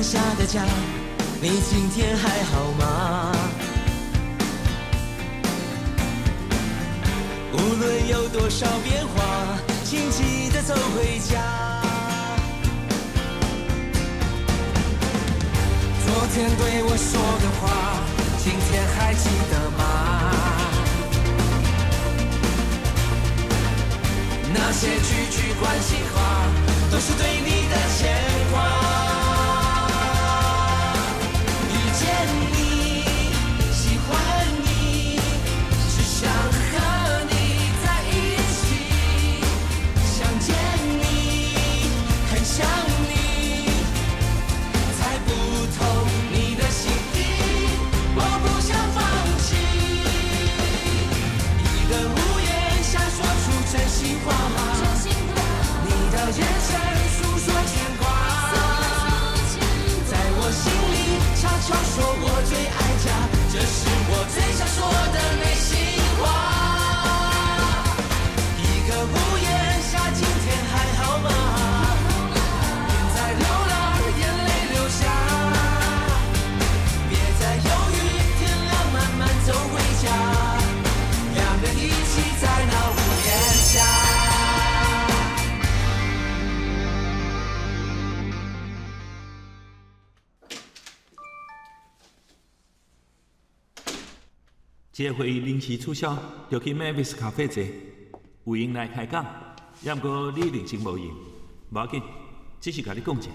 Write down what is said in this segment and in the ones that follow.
下的家，你今天還好嗎？無論有多少變化，請記得走回家。昨天對我說的話，今天還記得嗎？那些句句關心話，都是對你的牽掛。遇見你，喜歡你，只想和你在一起。想見你，很想你，猜不透你的心意，我不想放棄。一個屋檐下說出真心話，你的眼神訴說牽掛，在我心裡悄悄說我最愛家，這是我最想說的內心話。一個屋檐下，今天還好嗎？別再流浪，眼淚流下，別再猶豫，天亮慢慢走回家，兩人一起在那屋檐下。這個會議臨時取消，就去 Mavis 咖啡坐，有閒來開講。抑毋過你臨時無閒，無要緊，只是共你講者。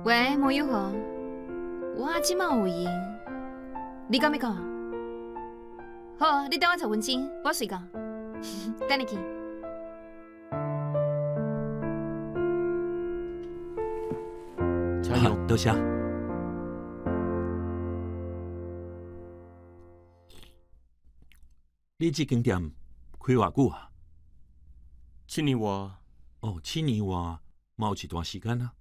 喂，莫友和，我這馬有閒，你敢欲講？好，你等我10分鐘，我隨到，等你去。請用。多謝。你這間店開偌久啊？7年外。哦，7年外，嘛有一段時間啊。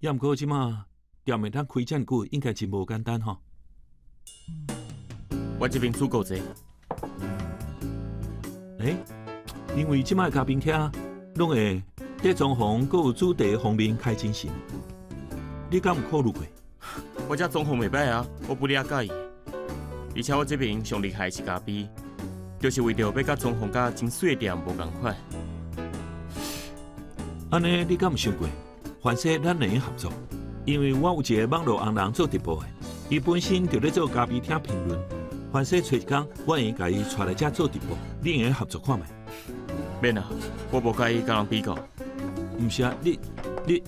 抑毋過這馬店會當開遮爾久，應該真無簡單吼。我這邊煮夠濟。欸，因為這馬咖啡廳攏會佇裝潢閣有主題方面開精神，你敢有考慮過？我這裝潢袂䆀啊，我不了佮意。而且我這邊上厲害是咖啡，就是為著欲佮裝潢佮真媠店無仝款。按呢，你敢有想過？凡勢咱會用合作，因為我有一個網路紅人做直播的，伊本身就咧做咖啡廳評論。凡勢揣一工，我會用共伊帶來遮做直播，你會用合作看覓？免啦，我無佮意佮人比較。毋是啊，你你，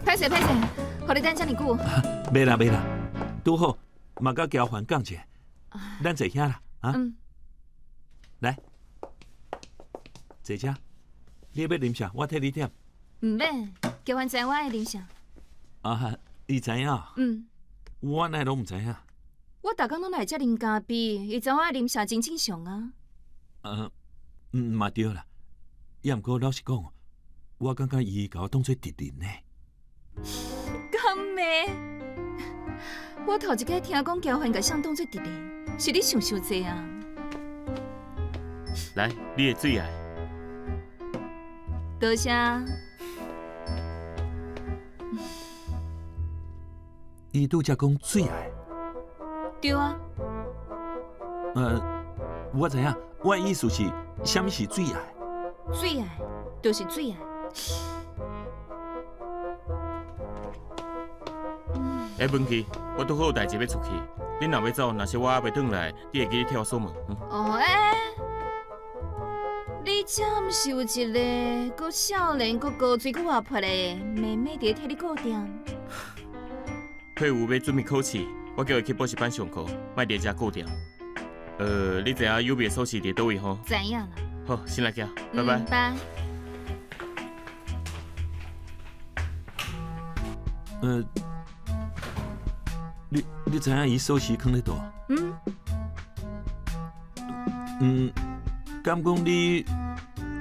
歹勢歹勢，予你等遮爾久。袂啦袂啦，拄好嘛佮喬凡講者，咱坐遐啦，啊？嗯。來，坐遮。你欲啉啥？我替你點。毋免，喬凡知我愛啉啥。啊，伊知影？嗯。我哪會攏毋知影？我逐工攏來遮啉咖啡，伊知我愛啉啥真正常啊。嗯，嘛對啦。抑毋過老實講，我感覺伊共我當做敵人呢。敢會？我頭一擺聽講喬凡共誰當做敵人，是你想傷濟啊。來，你的最愛。多謝。伊拄才講最愛。對啊。我知影，我的意思是，啥物是最愛？最愛就是最愛。欸，文琪，我拄好有代誌欲出去，恁若欲走，若是我猶未轉來，你會記得替我鎖門。哦，欸，你這毋是有一個閣少年、閣高水、閣活潑的妹妹佇咧替你顧店？佩有欲準備考試，我叫伊去補習班上課，莫佇遮顧店。你知影有別鎖匙佇佗位吼？知影啦。好，先來行，拜拜。拜。你知影伊鎖匙囥咧佗？嗯。嗯，敢講你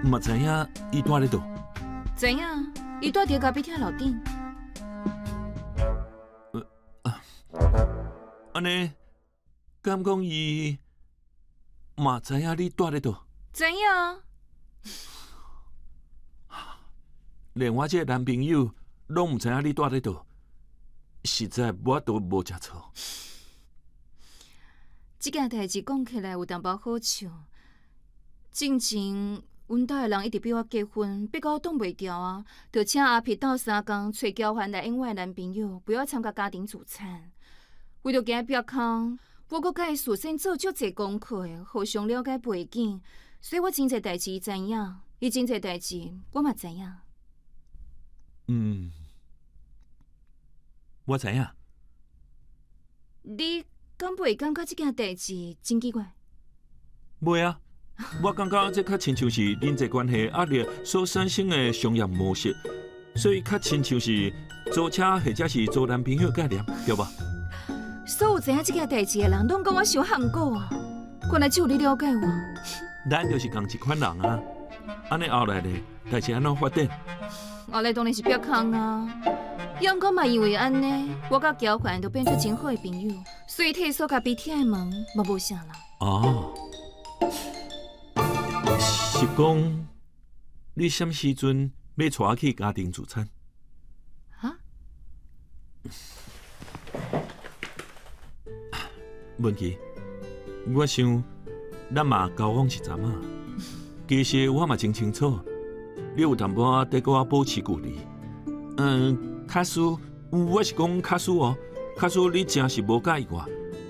嘛知影伊蹛咧佗？知影，伊蹛佇咖啡廳樓頂。按呢，敢講伊嘛知影你蹛咧佗？知影。連我這個男朋友攏毋知影你蹛咧佗，實在無法度無食醋。這件代誌講起來有淡薄好笑。進前，阮兜的人一直逼我結婚，逼到我擋袂牢啊，就請阿皮鬥相共，揣嬌環來演我的男朋友，陪我參加家庭聚餐。為著驚煏空，我閣共伊事先做足濟功課的，互相了解背景，所以我真濟代誌伊知影，伊真濟代誌我嘛知影。嗯，我知影。你敢不會感覺這件代誌真奇怪？袂啊，我感覺這較親像是人際關係壓力所產生的商業模式，所以較親像是租車或者是租男朋友概念，對無？所有知影這件代誌的人，攏講我傷含糊啊！原來只有你了解我。咱就是仝一款人啊！按呢後來咧，代誌按怎發展？後來當然是煏空啊！猶毋過嘛，因為按呢，我佮嬌環就變做真好的朋友，所以退鎖咖啡廳的門嘛無啥啦。哦，是講你啥物時陣欲帶我去家庭聚餐？哈？文琪，我想咱嘛交往一陣仔，其實我嘛真清楚，你有淡薄仔佇佮我保持距離。嗯，假使我是講假使哦，假使你真是無佮意我，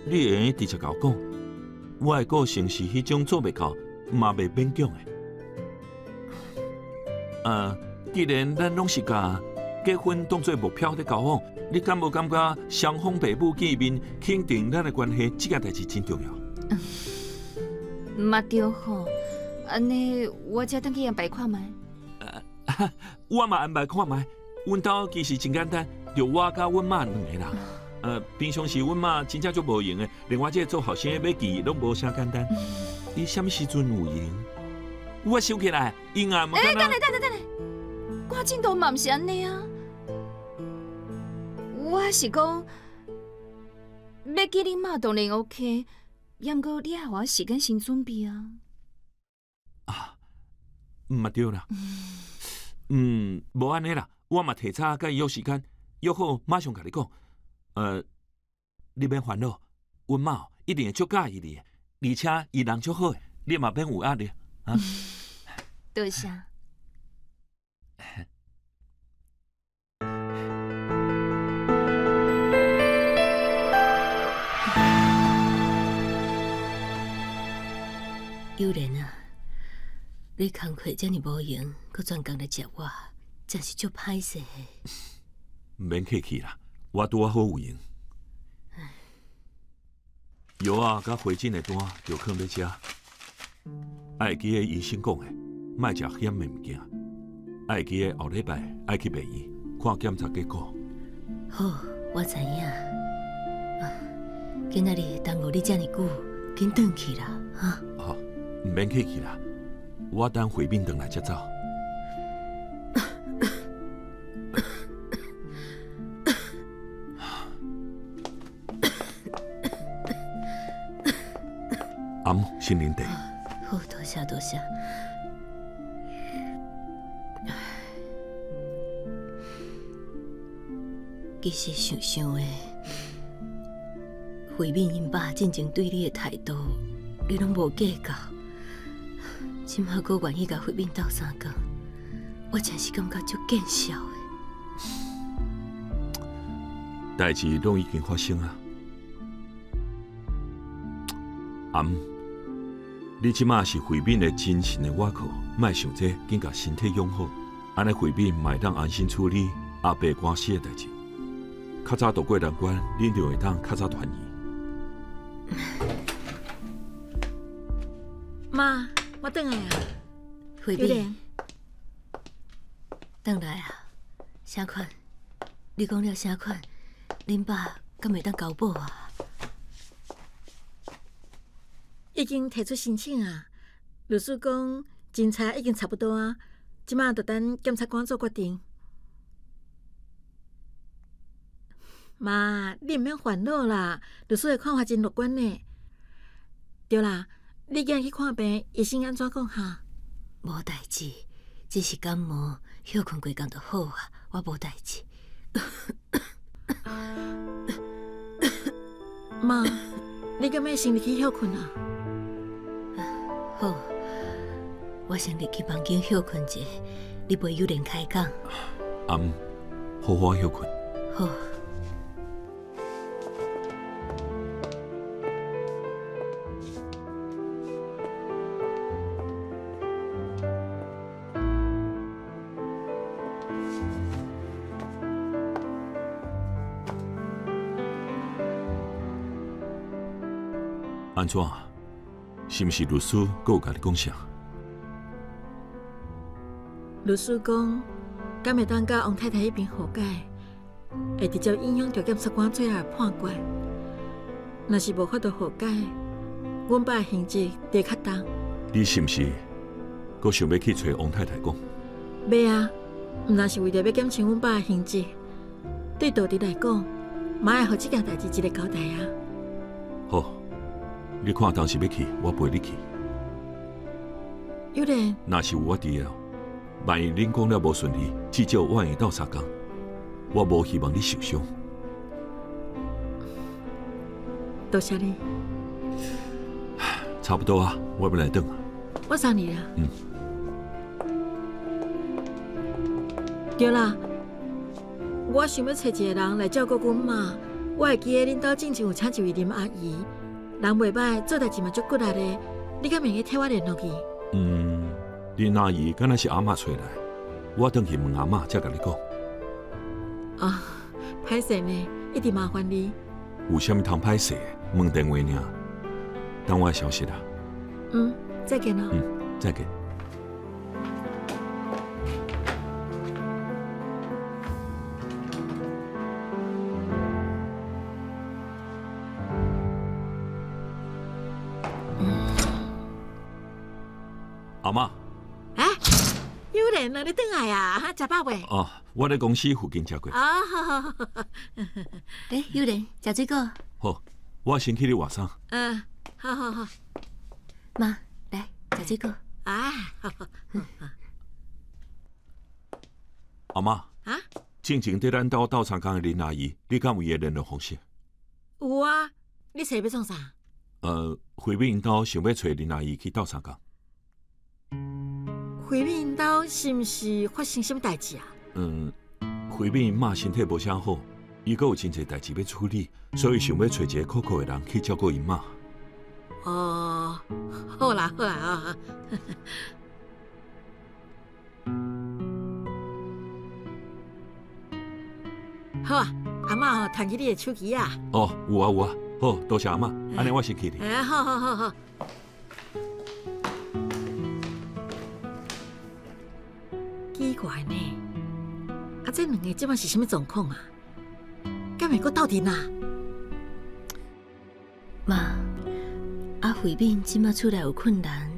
你會用直接共我講。我的個性是彼種做袂到，嘛袂勉強的。既然咱攏是共結婚當做目標咧交往，你敢無感覺雙方父母見面，肯定咱的關係，這件代誌真重要？嘛對吼，按呢我才轉去安排看覓。我嘛安排看覓，阮兜其實真簡單，就我佮阮媽兩个人。平常時阮媽真正足無閒的，連我這個做後生的欲見伊攏無啥簡單。伊啥物時陣有閒？我想起來，伊也嘛。欸，等下，等下，等下，趕進度嘛毋是按呢啊！我是講，欲見恁媽當然 OK，猶毋過你愛予我時間先準備啊。啊，嘛對啦。嗯，無按呢啦，我嘛提早共伊約時間，約好馬上共你講。你免煩惱，阮媽一定會足佮意你的，而且伊人足好的，你嘛免有壓力啊。多謝。幼蓮啊，你工課遮爾無閒，閣專工來接我，真是足歹勢的。毋免客氣啦，我拄仔好有閒。藥仔佮回診的單就囥佇遮。愛會記得醫生講的，莫食鹹的物件。愛會記得後禮拜愛去病院看檢查結果。好，我知影。啊，今仔日耽誤你遮爾久，緊轉去啦，哈。好，毋免客氣啦，我等慧敏轉來才走。阿母，先啉茶。好，多謝多謝。其實想想的，慧敏𪜶爸進前對你的態度，你攏無計較，這馬閣願意共慧敏鬥相共，我真是感覺足見笑的。代誌攏已經發生啊！阿姆，你這馬是慧敏的精神的倚靠，莫想這，緊共身體養好，按呢慧敏嘛會當安心處理阿伯官司的代誌。較早渡過難關，恁就會當較早團圓。媽，我轉來啊。慧敏，轉來啊？啥款？你講了啥款？恁爸敢會當交保啊？已經提出申請啊，律師講偵查已經差不多啊，這馬就等檢察官做決定。媽，你毋免煩惱啦，律師的看法真樂觀呢。對啦，你今日去看病，醫生按怎講哈？無代誌，只是感冒，歇睏幾工就好啊，我無代誌。媽，你敢欲先入去歇睏啊？好，我先入去房間歇睏者，你陪友蓮開講。阿姆，好好歇睏。好。按怎？是毋是律師閣有共你講啥？律師講，敢會當佮王太太彼邊和解，會直接影響著檢察官最後的判決。若是無法度和解，阮爸的刑責就會較重。你是毋是閣想欲去揣王太太講？欲啊，毋但是為著欲減輕阮爸的刑責，對道德來講，嘛愛予這件代誌一個交代啊。好，你看當時欲去，我陪你去。友蓮，若是有我佇的，萬一恁講了無順利，至少我會鬥相共。我無希望你受傷。多謝你。差不多啊，我欲來轉。我送你啦。嗯。對啦，我想欲揣一個人來照顧阮媽。我會記得恁兜進前有請一位林阿姨，人袂䆀，做代誌嘛足骨力的。你敢會用替我聯絡伊？嗯，林阿姨敢若是阿嬤揣來，我轉去問阿嬤，才共你講。啊，歹勢呢，一直麻煩你。有啥物通歹勢的？問電話爾，等我的消息啦。嗯，再見囉。嗯，再見。阿嬤。欸，友蓮啊，你轉來啊？哈，食飽未？哦，我佇公司附近食過。啊，好好好。欸，友蓮，食水果。好，我先去你換衫。嗯，好好好。媽，來食水果。啊，好好。阿嬤。啊？進前佇咱兜鬥相共的林阿姨，你敢有伊的聯絡方式？有啊，你揣欲創啥？慧敏𪜶兜想欲揣林阿姨去鬥相共。慧敏𪜶兜是毋是發生啥物代誌啊？嗯，慧敏𪜶媽身體無啥好，伊閣有真濟代誌欲處理，所以想欲揣一個可靠的人去照顧𪜶媽。哦，好啦好啦啊！好啊，阿嬤吼，傳去你的手機啊。哦，有啊有啊，好，多謝阿嬤，按呢我先去哩。欸，好好好好。奇怪呢，啊，這兩个這擺是啥物狀況啊？敢會閣鬥陣啊？媽，阿慧敏這擺厝內有困難，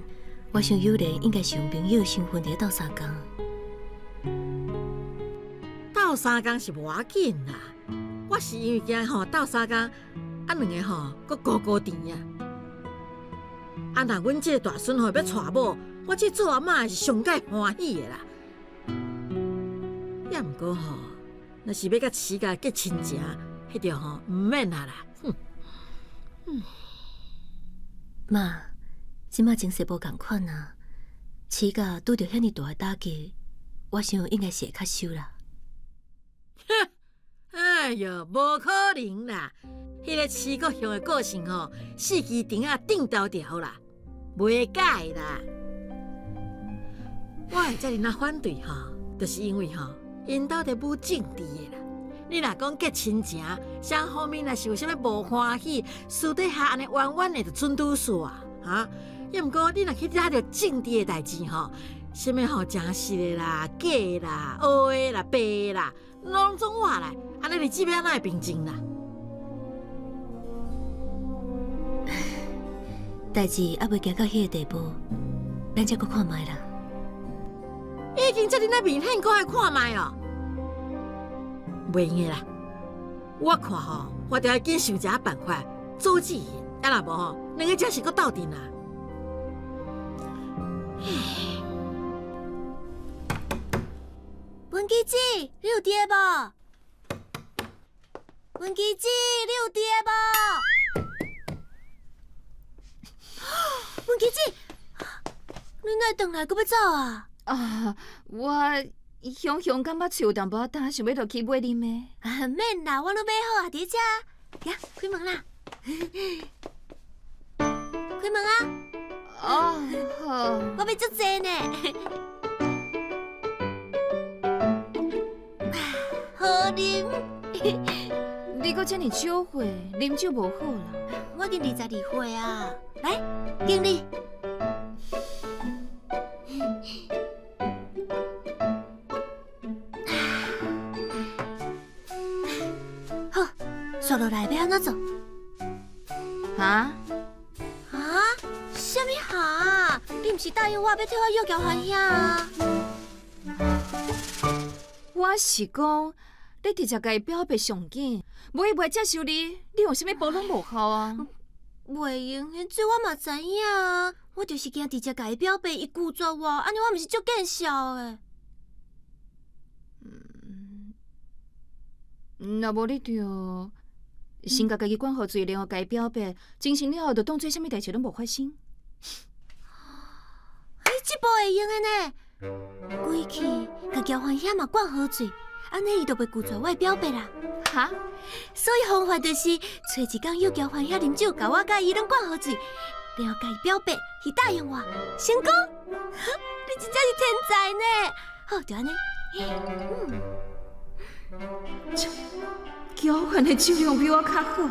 我想友蓮應該是用朋友身份佇咧鬥相共。鬥相共是無要緊啦，我是因為驚吼鬥相共，啊兩个吼閣糊糊甜啊。啊，若阮這個大孫吼欲娶某，我這做阿嬤是上蓋歡喜的啦。也毋過吼，若是欲佮慈家結親情，彼著吼毋免啊啦。哼。媽，這擺情勢無仝款啊，慈家拄著遐爾大的打擊，我想應該是會較收啦。哼，哎喲，無可能啦！彼个慈國雄的個性吼，四支釘仔釘條條啦，袂改啦。我會遮爾仔反對吼，就是因為吼，𪜶兜佇舞政治的啦。你若講結親情，雙方面若是有啥物無歡喜，私底下按呢冤冤的就準拄煞啊！哈，抑毋過你若去惹著政治的代誌吼，啥物吼誠實的啦、假的啦、烏的啦、白的啦，攏總活來，按呢日子欲按怎會平靜啦？代誌猶未行到彼个地步，咱才閣看覓啦。已經這爾啊明顯，閣愛看覓哦？袂用的啦，我看吼，我著愛緊想一下辦法阻止伊，啊若無吼，兩个真是閣鬥陣啊！文姬姊，你有佇的無？文姬姊，你有佇的無？文姬姊，你哪會轉來閣欲走啊？啊，我雄雄感覺喙有淡薄仔焦，想欲落去買啉的。啊，免啦，我攏買好啊，佇遮。呀，開門啦！開門啊！哦，好。我欲足濟呢。好啉。你閣這爾少歲，啉酒無好啦。我已經22歲啊，來，敬你。好，煞落來欲按怎做？哈？啊？啥物哈？你毋是答應我欲替我約交番兄啊？我是講，你直接共伊表白上緊，無伊袂接受你，你用啥物步攏無效啊！袂用，這我嘛知影啊。我就是驚直接共伊表白，伊拒絕我，按呢我毋是足見笑的。若無你就先共家己灌予醉，然後共伊表白，精神了後，就當做啥物代誌攏無發生。欸，這步會用的呢。規氣共交歡兄嘛灌予醉，按呢伊就袂拒絕我的表白啦。哈？所以方法就是揣一工約交歡兄啉酒，共我佮伊攏灌予醉，然後共伊表白，伊答應我，成功。你真正是天才呢！好，就按呢。交歡的酒量比我較好，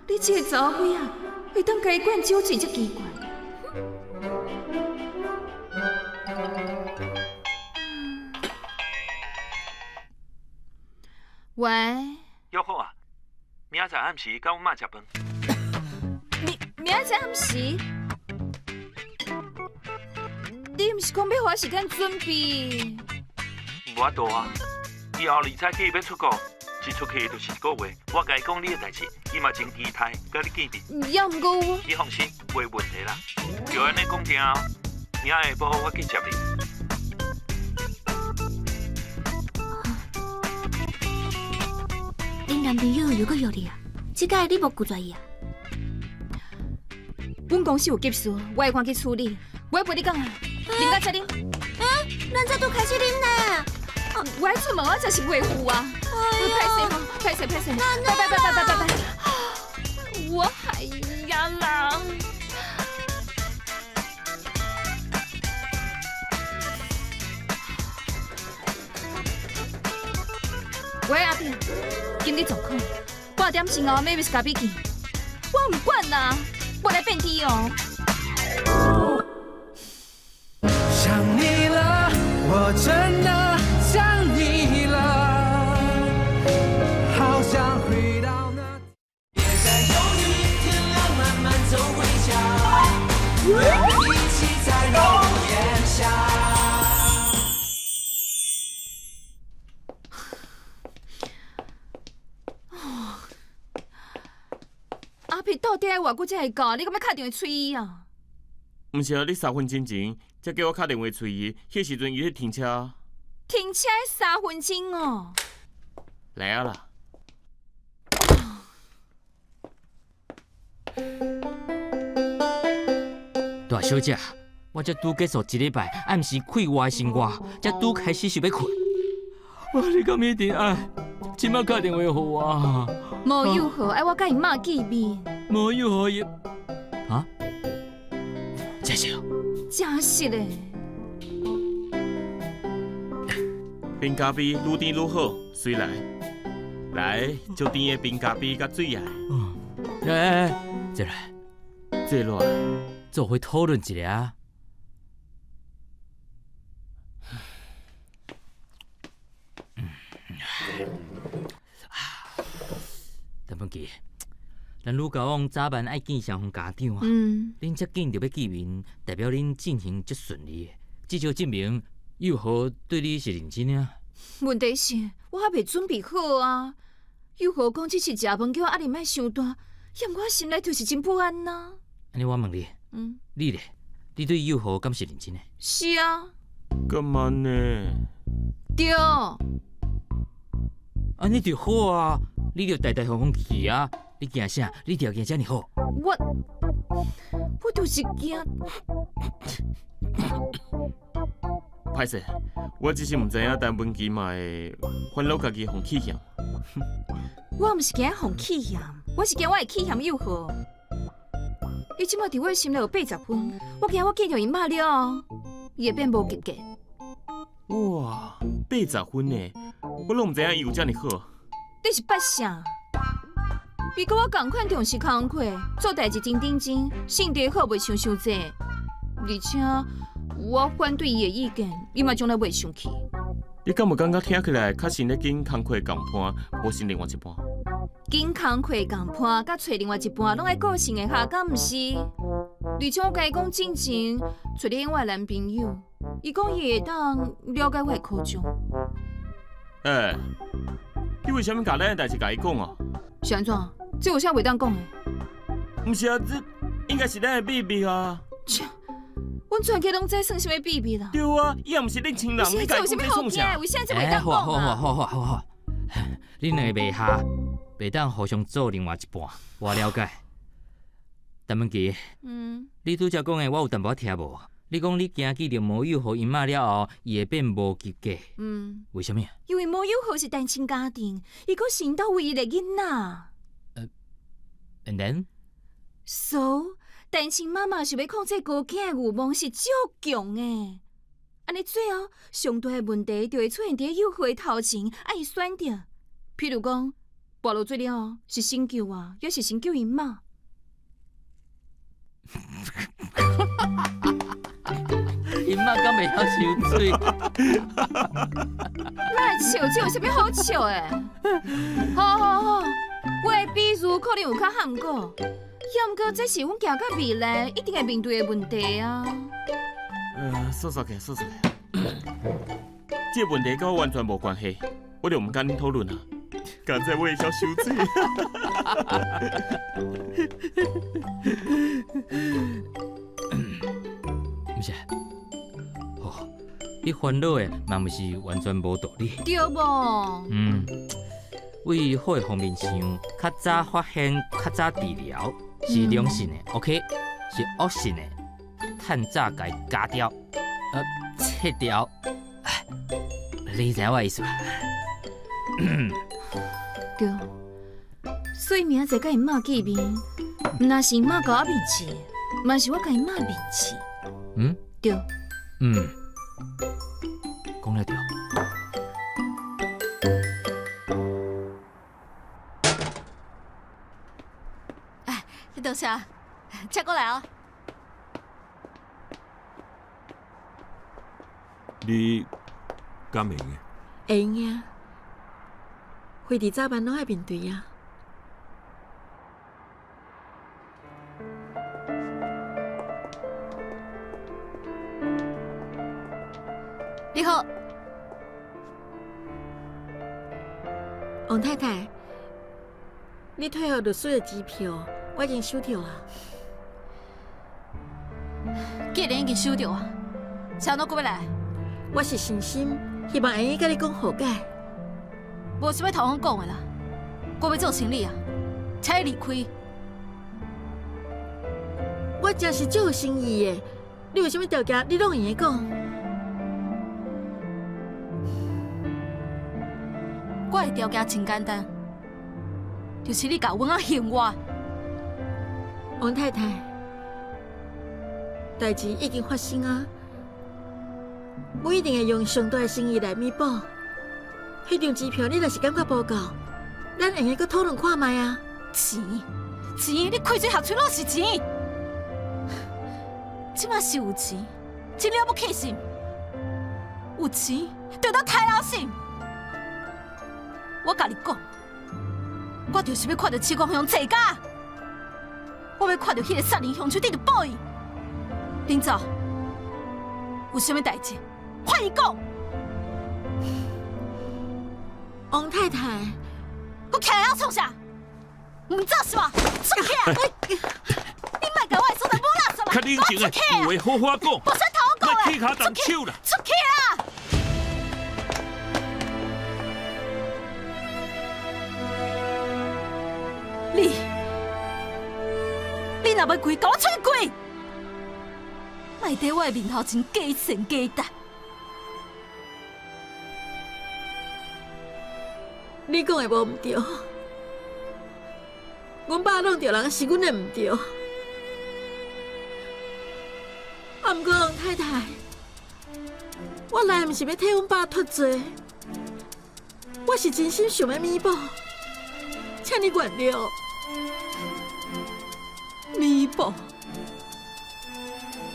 你這个查某鬼仔會當共伊灌酒醉才奇怪。喂，約好啊，明仔載暗時佮阮媽食飯。明明仔載暗時？你毋是講欲予我時間準備？無法度啊，伊後日早起欲出國，一出去就是一個月。我共伊講你的代誌，伊嘛真期待佮你見面。猶毋過我，你放心，袂問題啦。就按呢講定哦，明仔下晡我去接你。恁男朋友又閣約你啊？這擺你無拒絕伊啊？阮公司有急事，我會趕去處理。我陪你講啊，啉到才啉。欸，咱才拄開始啉呢。我愛出門，我真是袂赴啊！歹勢吼，歹勢歹勢，拜拜拜拜拜拜拜。我害呀啦！喂，阿扁，今日狀況，半點鐘後買威士咖啡見，我毋管啦，我來變天哦。想你了，我真的想你了，好想回到那。別再猶豫，天亮慢慢走回家，兩個一起在屋檐下。阿皮到底愛偌久才會到？你敢欲敲電話催伊啊？毋是啊，你三分鐘前才叫我敲電話催伊，彼時陣伊咧停車。停車三分鐘哦。來啊啦！大小姐，我才拄結束一禮拜暗時快活的生活，才拄開始想欲睏。哇！你敢一定愛？這馬敲電話予我。無友好，愛我佮伊媽見面。無友好伊，啊？真是，真實的。冰咖啡愈甜愈好，隨來。來，少甜的冰咖啡佮水來。哎哎哎，坐來，坐落來，做伙討論一下啊。陳文琪，咱女交往早晚愛見雙方家長啊。恁遮緊就欲見面，代表恁進行足順利的，至少證明幼豪對你是認真的啊。問題是，我猶未準備好啊。幼豪講只是食飯，叫我壓力莫傷大，猶毋過我心內就是真不安啊。按呢我問你，你咧？你對幼豪敢是認真的？是啊。敢按呢？對。按呢就好啊，你就大大方方去啊！你驚啥？你條件遮爾好。我就是驚。歹勢，我只是毋知影陳文琪嘛會煩惱家己予氣嫌。我毋是驚予氣嫌，我是驚我會氣嫌幼豪。伊這馬佇我心內有80分，我驚我見著伊媽了後，伊會變無及格。哇，80分呢？我攏毋知影伊有遮爾好。你是捌啥？伊佮我仝款重視工課，做代誌真認真，性地好，袂想傷濟。而且我反對伊的意見，伊嘛從來袂生氣。你敢無感覺聽起來較像咧揀工課共伴，無是另外一半？揀工課共伴，佮揣另外一半，攏愛個性會合，敢毋是？而且我共伊講進前，揣你演我的男朋友，伊講伊會當了解我的苦衷。欸，你為啥物共咱的代誌共伊講啊？是按怎？這有啥袂當講的？毋是啊，這應該是咱的秘密啊！切，阮全家攏知算啥物秘密啦？對啊，伊也毋是恁親人，你共伊講這創啥？為啥這袂當講啊？好啊好啊好啊好啊！恁兩个袂合，袂當互相做另外一半，我了解。陳文琪，你拄才講的，我有淡薄仔聽無？你講你驚見著無友予𪜶媽了後，伊會變無及格。為啥物？因為無友予是單親家庭，伊閣是𪜶兜唯一的囡仔。 And then？ So，單親媽媽想欲控制孤囝的慾望是足強的。按呢最後，上大的問題就會出現佇幼豪的頭前，愛伊選擇。譬如講，跋落水了後是先救我，抑是先救𪜶媽？𪜶媽敢會曉泅水？莫笑，這有啥物好笑的？好好好，我的比喻可能有較含糊，猶毋過這是阮行到未來一定會面對的問題啊。說說起，說說起，這個問題佮我完全無關係，我就毋佮恁討論啊。敢知我會曉泅水？毋是，哦，你煩惱的嘛毋是完全無道理。對無？為好的方面想，較早發現，較早治療是良性的，OK，是惡性的，趁早共伊鉸掉，切掉。你知影我意思無？對，所以明仔載佮𪜶媽見面，毋但是𪜶媽共我面試，嘛是我共𪜶媽面試。對。講了對。哎，你多謝，車過來哦。你敢會用？會用啊，非佇早晚攏愛面對啊。你好，王太太，你退予律師的支票，我已經收著啊。既然已經收著啊，啥物閣欲來？我是誠心希望會用佮你講和解。無啥物通好講的啦，我欲做生理啊，請你離開。我真是足有誠意的，你有啥物條件，你攏會用講。我的條件真簡單，就是你共阮仔還我。王太太，代誌已經發生啊，我一定會用上大的誠意來彌補。彼張支票你若是感覺無夠，咱會用閣討論看覓啊。錢，錢，你開嘴合喙攏是錢。這馬是有錢，真了不起是？有錢就當刣人心。我共你講，我就是欲看著戚光雄坐監。我欲看著彼个杀人凶手，你就报应。恁走，有啥物代志，快伊讲。王太太，阁徛遐创啥？毋走是吧？出去啊！你莫共我的所在无垃圾啦！较冷静的，有话好好讲。无使头讲莫起跤动手啦！出去啊！你，你若欲跪，共我出去跪！莫伫我的面头前假善假达。你讲的无毋对，阮爸弄著人是阮的毋对。啊，毋过王太太，我来毋是欲替阮爸脱罪，我是真心想欲弥补，请你原谅。弥补？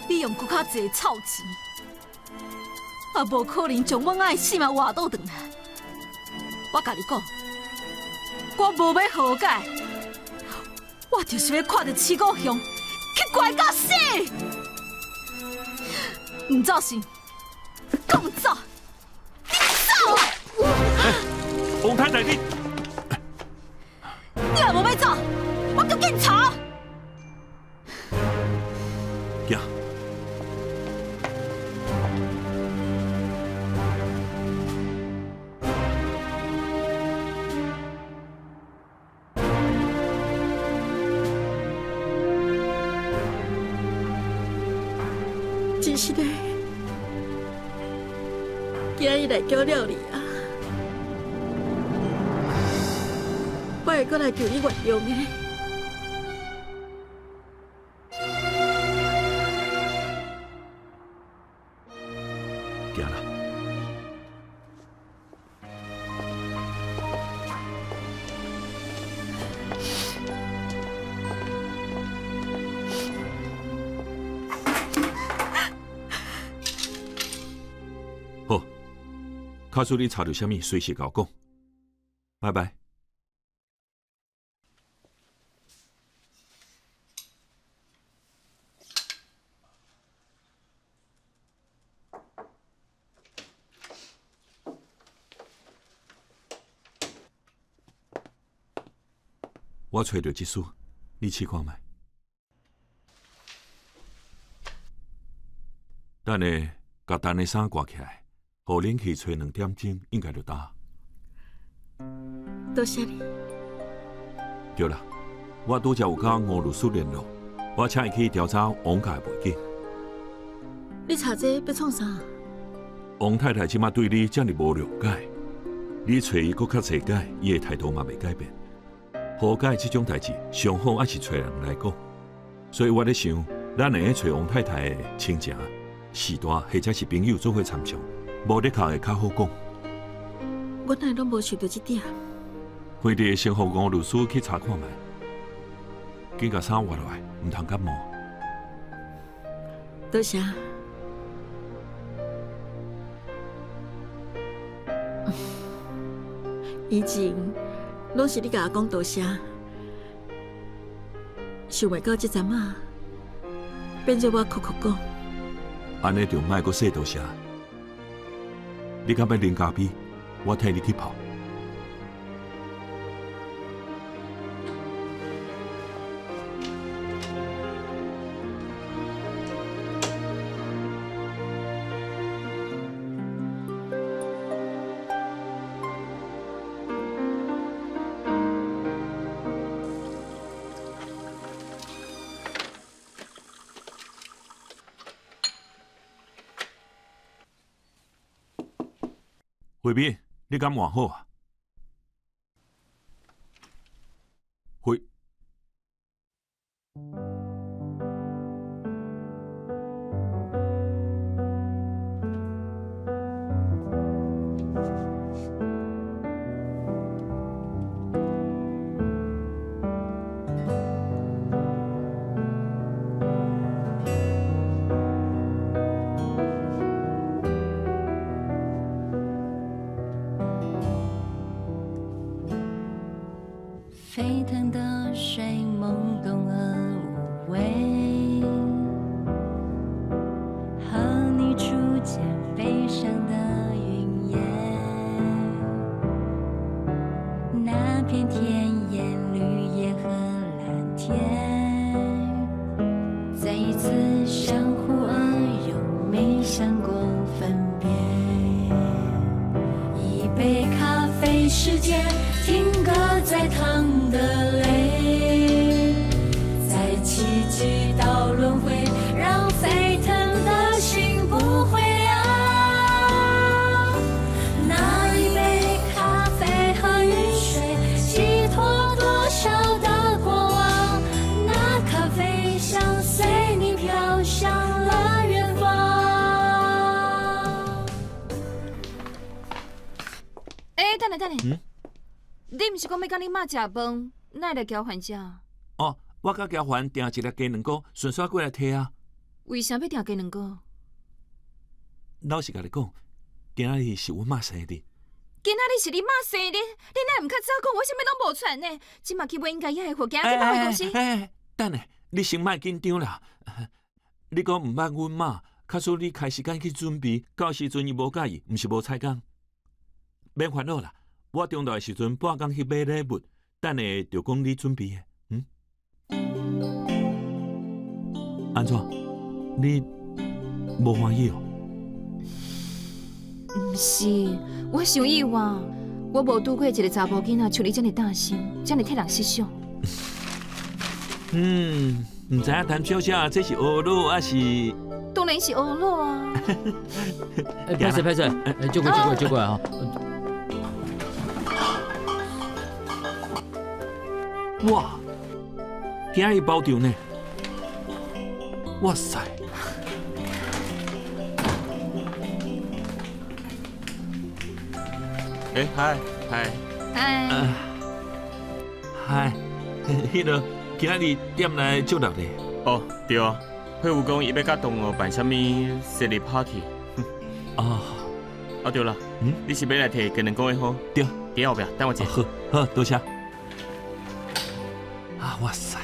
你用阁较济臭钱，也无可能将阮爱的性命活倒转来。我共你讲，我无欲和解，我就是欲看著徐国雄去关到死。毋走是，讲走，你走啊！王太太，你你若无欲走，我叫警察。行。真实的，今日来叫料理啊，我会阁来求你原谅的。行啦。好，假使你查著啥物，随时共我讲。拜拜。我揣著这书，你试看觅。等下，共陈的衫挂起来，予冷气吹2点钟，应该就焦。多谢你。对啦，我拄才有佮吴律师联络，我请伊去调查王家的背景。你查这欲创啥？王太太这马对你遮尔无谅解，你揣伊阁较济解，伊的态度嘛袂改变。和解这种代志，上好还是揣人来讲。所以我咧想，咱会使揣王太太的亲情、序大或者是朋友做伙参详，无的确会较好讲。我哪会拢无想著这点？回伫先予吴律师去查看觅，紧共衫换落来，毋通感冒。多谢。以前拢是你共我讲多谢，想袂到这阵仔变做我哭哭讲。按呢就莫阁说多谢。你敢欲啉咖啡？我替你去泡。慧敏，你敢换好啊？慧。沸腾的水，懵懂而片田野，綠葉和藍天，再一次相互而擁，沒想過分別。一杯咖啡時間停格在糖的淚，在奇蹟到輪迴，讓沸騰的心不會涼。那一杯咖啡和雨水，寄託多少的過往？那咖啡香隨你飄向了遠方。欸，等下等下，你毋是講欲佮你媽食飯，哪會來交還遮？哦，我佮交還訂一粒雞卵糕，順紲過來提啊。為啥欲訂雞卵糕？老實共你講，今仔日是阮媽生日。今仔日是你媽生日，你哪會毋較早講？我啥物攏無傳呢？這馬去買應該也會貨，今仔去百貨公司。欸，等下，你先莫緊張啦。你講毋捌阮媽，假使你開時間去準備，到時陣伊無佮意，毋是無彩工。免煩惱啦，我中晝的時陣半工去買禮物，等下就講你準備的。嗯？按怎？你無歡喜哦？毋是，我傷意外，我無拄過一個查埔囡仔，像你遮爾擔心，遮爾替人設想。嗯，毋知影譚小姐這是懊惱抑是？當然是懊惱啊！欸，歹勢歹勢，欸，借過借過借過來吼。哇，今日包場呢！哇塞！欸，嗨嗨嗨嗨，彼个今仔日店內足熱的。哦，對啊，佩武講伊欲佮同學辦啥物生日 party。哦，啊對啦，你是欲來提雞卵糕的吼？對，佇後壁，等我一下。好，好，多謝。啊，哇塞！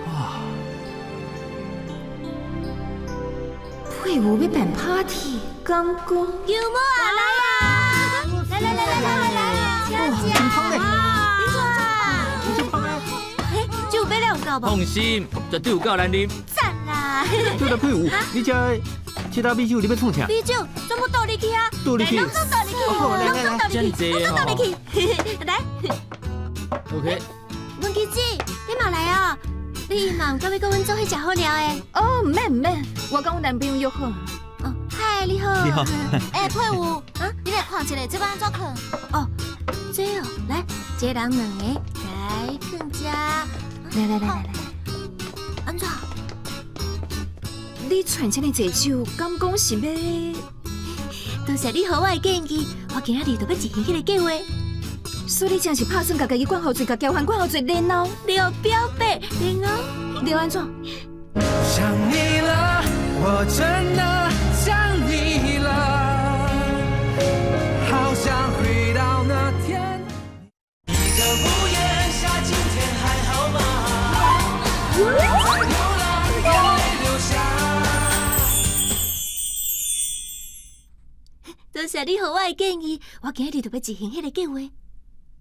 哇！佩武欲辦 party，敢講？牛母啊，來啊！來來來來來來來，請食！你做胖咧？欸，酒買了有夠無？放心，絕對有夠難啉。讚啦！對啦，佩武，你這這打米酒你欲創啥？米酒全部倒入去啊！倒入去，攏總倒入去，攏總倒入去，攏總倒入去。來。 OK。文琪姊，你嘛來哦？你嘛毋敢欲佮阮做伙食好料的？哦，毋免毋免，我佮阮男朋友約好。哦，嗨，你好。你好。欸，佩武，啊，你來看一下，這欲按怎囥？哦，這哦，來，一個人兩個，來囥遮。來來來來來，按怎？你傳這麼濟酒，敢講是欲？多謝你予我的建議，我今仔日就欲執行彼個計劃。所以你真是拍算共家己灌予醉，共交還灌予醉，然後然後表白，然後然後按怎？想你了，我真的想你了，好想回到那天。一個屋檐下，今天還好嗎？在流浪，眼淚流下。多謝你予我的建議，我今仔日就欲執行彼個計劃。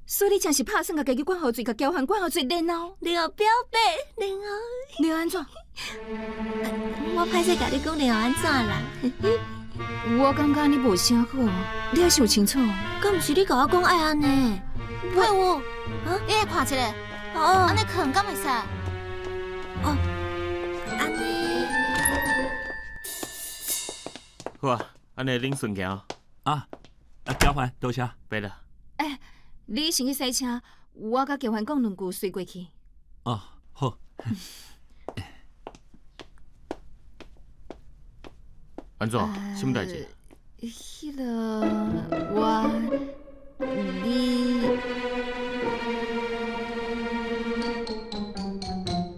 所以你真是拍算共家己灌予醉，共交還灌予醉，然後然後表白，然後然後按怎？我歹勢共你講然後按怎啦？我感覺你無啥好，你愛想清楚。敢毋是你共我講愛按呢？佩武，啊，你來看一下，哦，按呢囥敢會使？哦，按呢。好啊，按呢恁順行。啊，啊，交還多謝。袂啦。欸，你先去洗車，我佮交還講兩句，隨過去。哦，好。按怎？啥物代誌？彼个我你，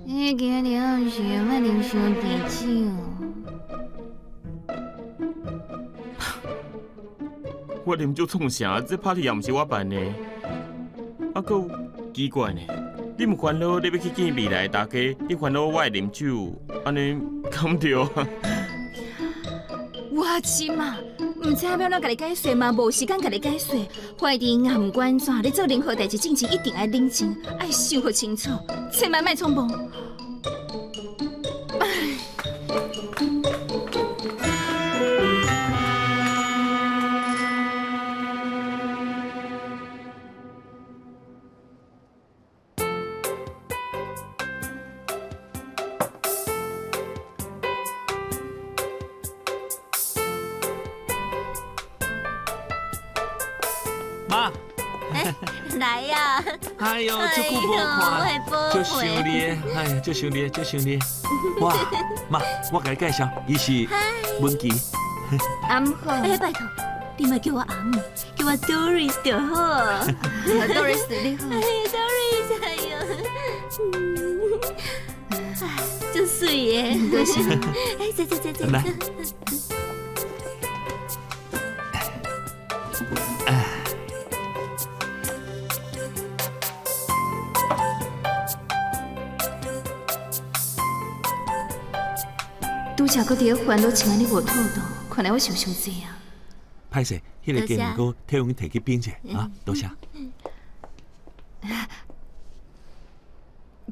你今日暗時莫啉傷濟酒。我啉酒創啥？這 party 也毋是我辦的，啊，閣有奇怪呢？你毋煩惱，你欲去見未來的大家，你煩惱我會啉酒，按呢敢對啊？我這馬毋知影欲按怎共你解釋嘛，無時間共你解釋。反正也毋管怎，你做任何代誌進前一定愛冷靜，愛想予清楚，千萬莫衝動。媽，來呀！哎喲，這久無看，足想你的，哎呀，足想你的，足想你的。哇，媽，我共你介紹，伊是文琪。阿姆好。哎，拜託，你莫叫我阿姆，叫我 Doris 就好。 Doris 你好。哎，Doris，哎喲，哎，真媠的。多謝。哎，坐坐坐坐。來。拄才閣佇咧煩惱像按呢無妥當，看來我想傷濟啊。歹勢，彼個雞麵糕替阮提去冰者啊，多謝。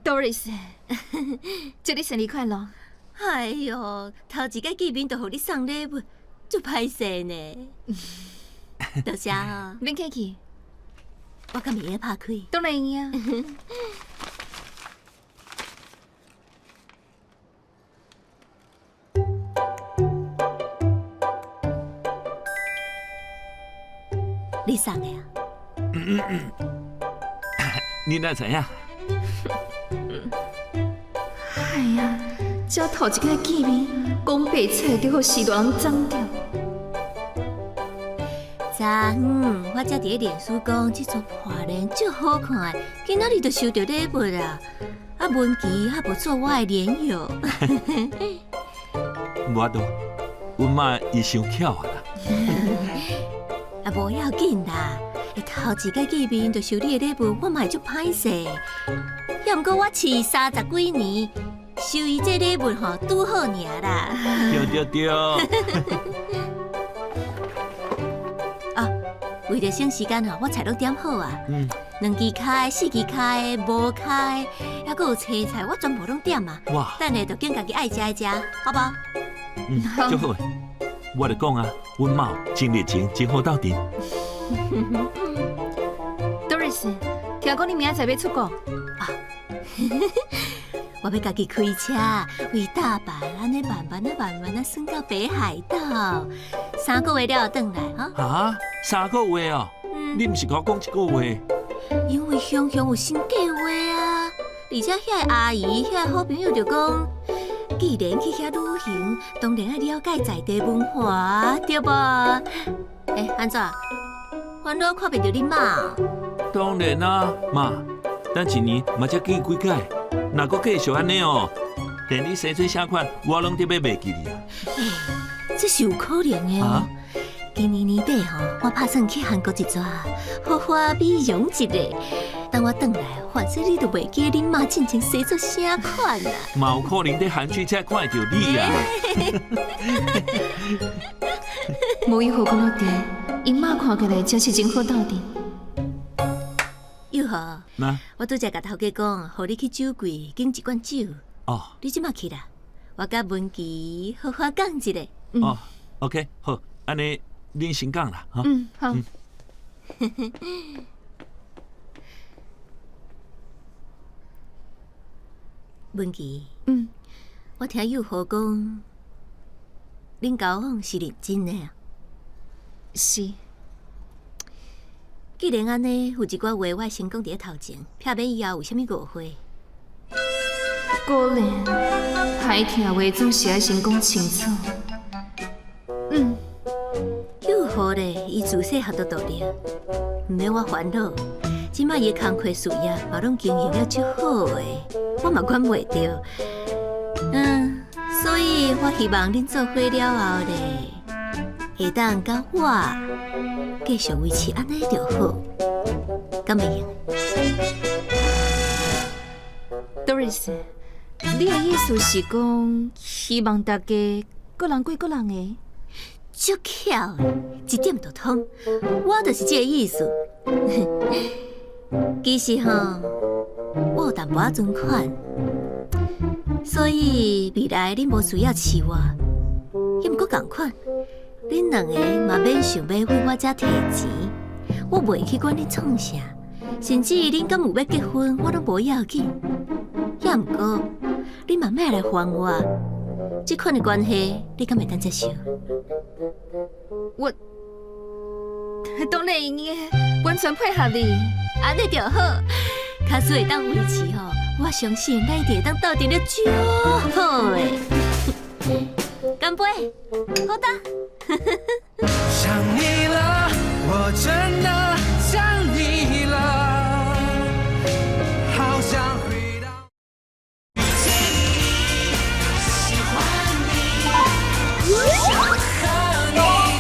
Doris，祝你生日快樂！哎喲，頭一擺見面就予你送禮物，足歹勢呢。多謝哦。免客氣。我敢會用拍開？當然會用。你送的啊？你哪知影？哎呀，才頭一擺見面，講白菜就予序大人摠著。昨昏我才佇咧臉書講，這束破鏈足好看的，今仔日就收著禮物啊！啊，文琪猶無做我的連友。無法度，阮媽伊傷巧啊啦。啊，無要緊啦，頭一擺見面就收你的禮物，我嘛會足歹勢。抑毋過我飼三十幾年，收伊這禮物吼，拄好爾啦。對對對。啊，為著省時間吼，我菜攏點好啊。嗯。兩支跤、四支跤、無跤，猶閣有青菜，我全部攏點啊。哇！等下就揀家己愛食的食，好無？嗯，足好的。我就講啊，阮媽真熱情，真好鬥陣。 Doris，聽講你明仔載欲出國？啊，我欲家己開車，為大阪按呢慢慢仔慢慢仔耍到北海道，三個月了後轉來哈。啊，三個月哦？你毋是共我講一個月？因為雄雄有新計劃啊，而且遐个阿姨、遐個好朋友就講，既然去遐旅行，當然愛了解在地文化，對無？欸，按怎？煩惱看袂著恁媽？當然啦，媽，咱一年嘛才見幾擺，若閣繼續按呢哦，連你生做啥款，我攏得欲袂記你啊！欸，這是有可能的哦。今年年底吼，我拍算去韓國一逝，好好美容一下。等我轉來，反正你就袂記得恁媽進前生做啥款啦。嘛有可能佇韓劇才看會著你啊！無伊好講到底，𪜶媽看起來真是真好鬥陣。又好，我拄才共頭家講，予你去酒櫃揀一罐酒。哦，你這馬去啦，我佮文琪好好講一下。哦，OK，好，按呢恁先講啦，哈。嗯，好。文琪，嗯，我聽幼豪講，恁交往是認真的啊？是。既然按呢，有一寡話我會先講佇咧頭前，避免以後有啥物誤會。果然，歹聽話總是愛先講清楚。嗯。幼豪咧，伊自細漢就獨立，毋免我煩惱。這擺伊的工課事業嘛攏經營了足好的，我嘛管袂著。嗯，所以我希望恁做伙了後咧，會當佮我繼續維持按呢就好，敢會用？Doris，你的意思是講，希望大家各人過各人的？足巧的，一點就通。我就是這个意思。其實吼，我有淡薄仔存款，所以未來恁無需要飼我。猶毋過仝款，恁兩個嘛免想欲為我遮提錢，我袂去管恁創啥，甚至恁敢有欲結婚，我攏無要緊。猶毋過，你嘛莫來煩我，這款的關係，你敢會當接受？我當然會用的，完全配合你。按呢就好，假使會當維持吼，我相信咱一定會當鬥陣得足好的。乾杯，好的。想你了，我真的想你了，好想回到遇見你，喜歡你，想和你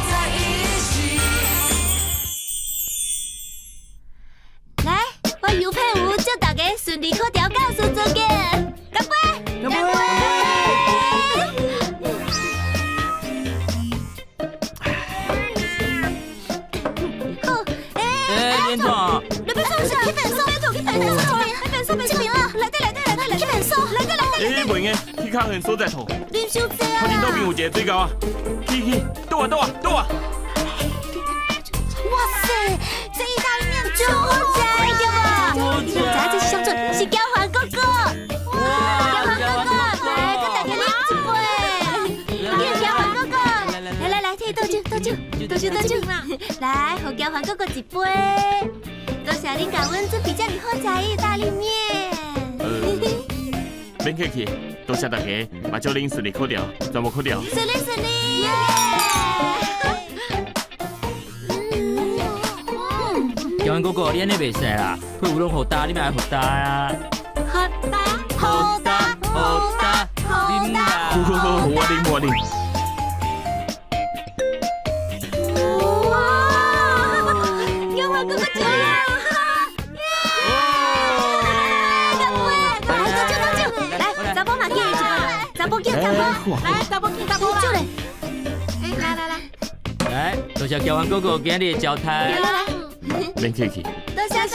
在一起。來，我尤佩吳祝大家順利考調教師資格，乾杯！乾杯！好，欸，連總，你欲創啥？去便所，去便所，去便所，這邊啦，來對來對來對來，去便所，來對來對。欸，袂用的，去較遠所在吐。啉傷濟啊！頭前路邊有一个水溝啊，去去，倒啊倒啊倒啊！哇塞，這意大利麵足好食的對無？你毋知影這是啥物？是交環哥哥。哇！交環哥哥，來，跟大家啉一杯。叫交環哥哥，來來來，替倒酒倒酒倒酒倒酒，來，予交環哥哥一杯。多謝恁共阮準備這麼好食的意大利麵。免客氣，多謝大家，嘛祝恁順利考調，全部考調。順利順利。交環哥哥，你按呢袂使啦，配有攏予焦，你嘛愛予焦啊！予焦，予焦，予焦，啉啦！好好好，我啉我啉。哇！交環哥哥酒啦！乾杯！來，倒酒倒酒，來，查某嘛敬伊一杯，查某敬查某，來，查某敬查某，酒咧。欸，來來來，來，多謝交環哥哥今日的招待。來來來。免客氣。多謝多謝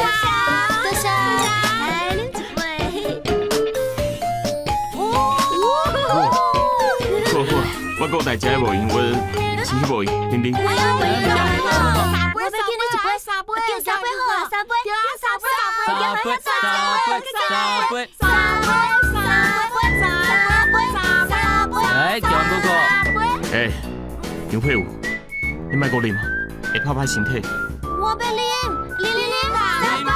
多謝，來啉一杯。好好，我閣有代誌無閒，我先去無閒，啉啉。我欲敬你一杯，三杯，敬三杯好啊，三杯，敬三杯，三杯，三杯，三杯，三杯，三杯，三杯，三杯。來，交環哥哥。欸，楊佩武，你莫閣啉，會拍歹身體。我欲啉，啉啉啉，三杯。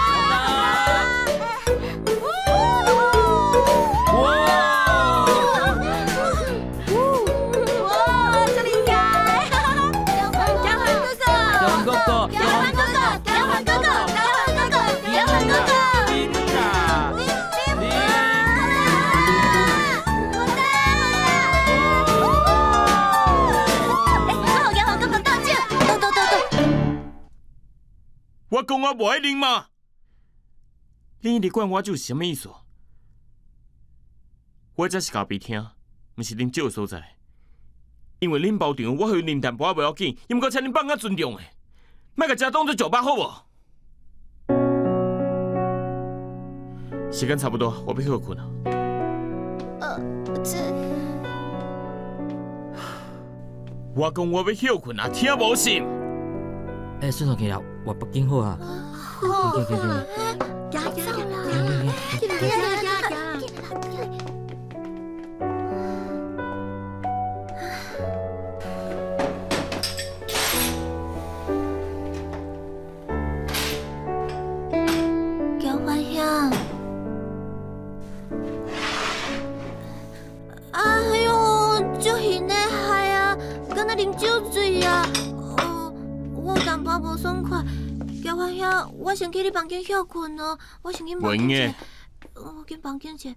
哇！哇，這厲害！交環哥哥，交環哥哥，交環哥哥，交環哥哥，交環哥哥，交環哥哥。啉啦！啉！好的，好的。欸，我予交環哥哥倒酒，倒倒倒倒。我講我無愛啉嘛，你一直灌我酒是啥物意思？我這是咖啡廳，毋是啉酒的所在。因為恁包場，我予𪜶啉淡薄仔袂要緊，猶毋過請恁放較尊重的，莫共遮當做酒吧好無？時間差不多，我欲歇睏啊。這我講我欲歇睏啊，聽無是？欸，順順起來，我北京好啊。好，行行行。行行行行行行。交環兄，哎喲，足興的害啊，敢若啉酒醉啊！哦，我有淡薄無爽快。交環兄，我先去你房間歇睏哦，我先去袂用的。我去房間者。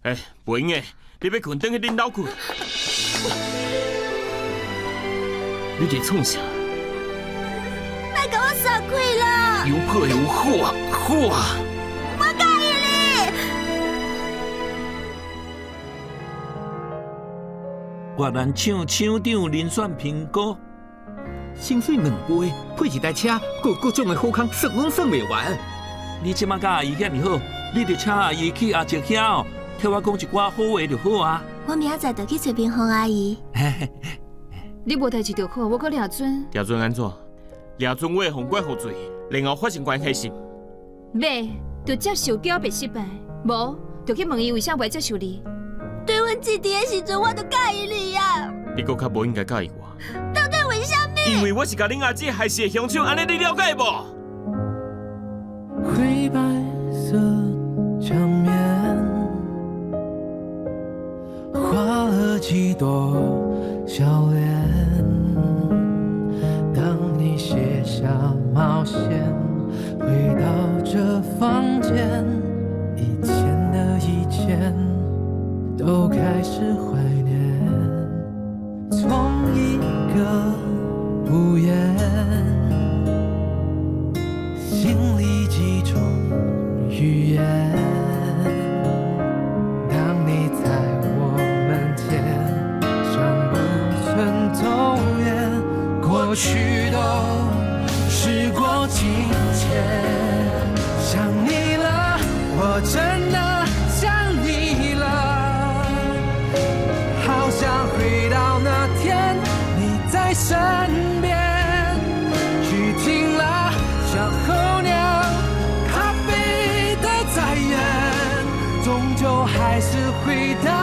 欸，袂用的，你欲睏，轉去恁兜睏。你佇創啥？莫共我煞開啦！有破有好啊，好啊！我佮意你。越南廠廠長遴選評估，薪水兩倍，配一台車，閣各種的好康，算攏算袂完。你這馬佮阿姨遐爾好，你就請阿姨去阿叔遐哦，替我講一寡好話就好啊。我明仔載就去揣冰紅阿姨。你無代誌就好，我閣掠準。掠準按怎？掠準我會予灌予醉，然後發生關係是？袂，就接受表白失敗，無就去問伊為啥袂接受你。對阮姊弟的時陣，我就佮意你啊！你閣較無應該佮意我。到底為啥物？因為我是共恁阿姊害死的兇手，按呢你了解無？灰白色牆面，畫了幾朵笑臉。當你卸下帽線，回到這房間，以前的一切都開始懷念。從一個屋檐，心裡幾種語言。當你在我門前，像不曾走遠，過去都時過境遷。想你了，我真的想你了，好想回到那天你在身邊。雨停了，像候鳥，咖啡的再遠，終究還是回到。